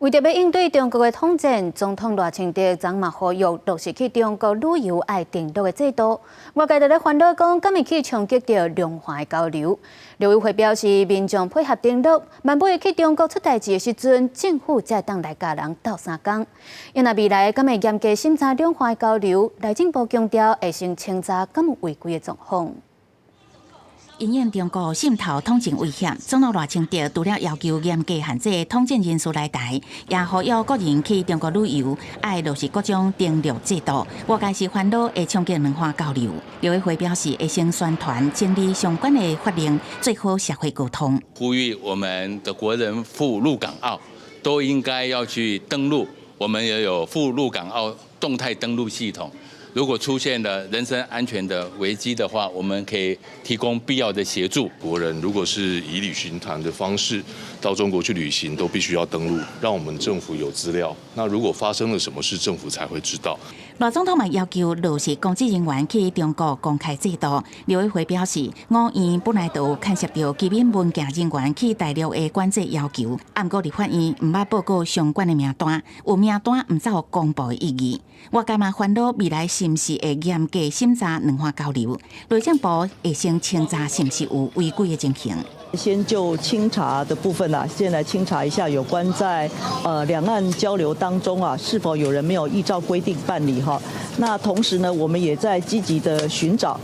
為著欲應對中國的統戰，總統賴清德昨嘛呼籲落實去中國旅遊愛登錄的制度。外界就咧煩惱講，敢會去衝擊著兩岸的交流。陸委會表示，民眾配合登錄，萬不去中國出代誌的時陣，政府才會當來共人鬥相共。因為未來敢會嚴格審查兩岸的交流，內政部強調會先清查敢有違規的狀況。因應中國滲透統戰威脅，總統賴清德除了要求嚴格限制統戰人士來台，也呼籲國人去中國旅遊愛落實各種登錄制度。外界是煩惱會衝擊兩岸交流。陸委會表示，會先宣傳整理相關的法令，做好社會溝通。呼籲我們的國人赴陸港澳都應該要去登錄，我們也有赴陸港澳動態登錄系統。如果出現了人身安全的危機的話，我們可以提供必要的協助。國人如果是以旅行團的方式到中國去旅行，都必須要登錄，讓我們政府有資料。那如果發生了什麼事，政府才會知道。賴總統嘛要求落實公職人員去中國公開制度。陸委會表示，五院本來就有牽涉著機密文件人員去大陸的管制要求，毋過立法院毋捌報告相關的名單，有名單毋才有公布的意義。外界嘛煩惱未來是毋是會嚴格審查兩岸交流？內政部會先清查是毋是有違規的情形。先就清查的部分啊，先來清查一下有關在兩岸交流當中啊，是否有人沒有依照規定辦理哈？那同時呢，我們也在積極的尋找，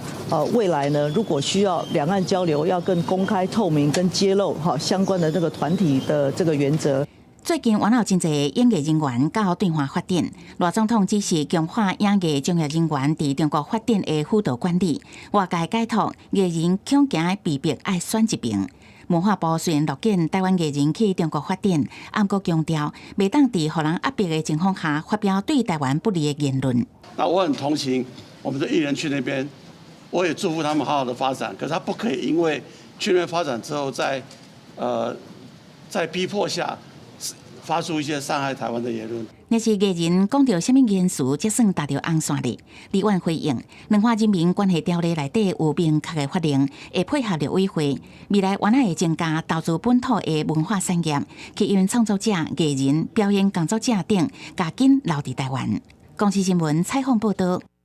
未來呢，如果需要兩岸交流要更公開透明跟揭露哈相關的這個團體的這個原則。最近，原有真濟演藝人員到對岸發展，賴總統指示強化演藝專業人員佇中國發展的輔導管理。外界解讀藝人恐驚被迫愛選一邊。文化部雖然樂見臺灣藝人去中國發展，毋過強調袂當佇予人壓迫的情況下發表對臺灣不利的言論。那我很同情我們的藝人去那邊，我也祝福他們好好的發展。可是他不可以因為去那邊發展之後在逼迫下，發出一些傷害臺灣的言論。若是藝人講著啥物言辭，才算踏著紅線咧？立院回應，兩岸人民關係條例內底有明確的法令，會配合陸委會，未來原來會增加投資本土的文化產業，吸引創作者、藝人、表演工作者等，加緊留佇臺灣。公視新聞採訪報導。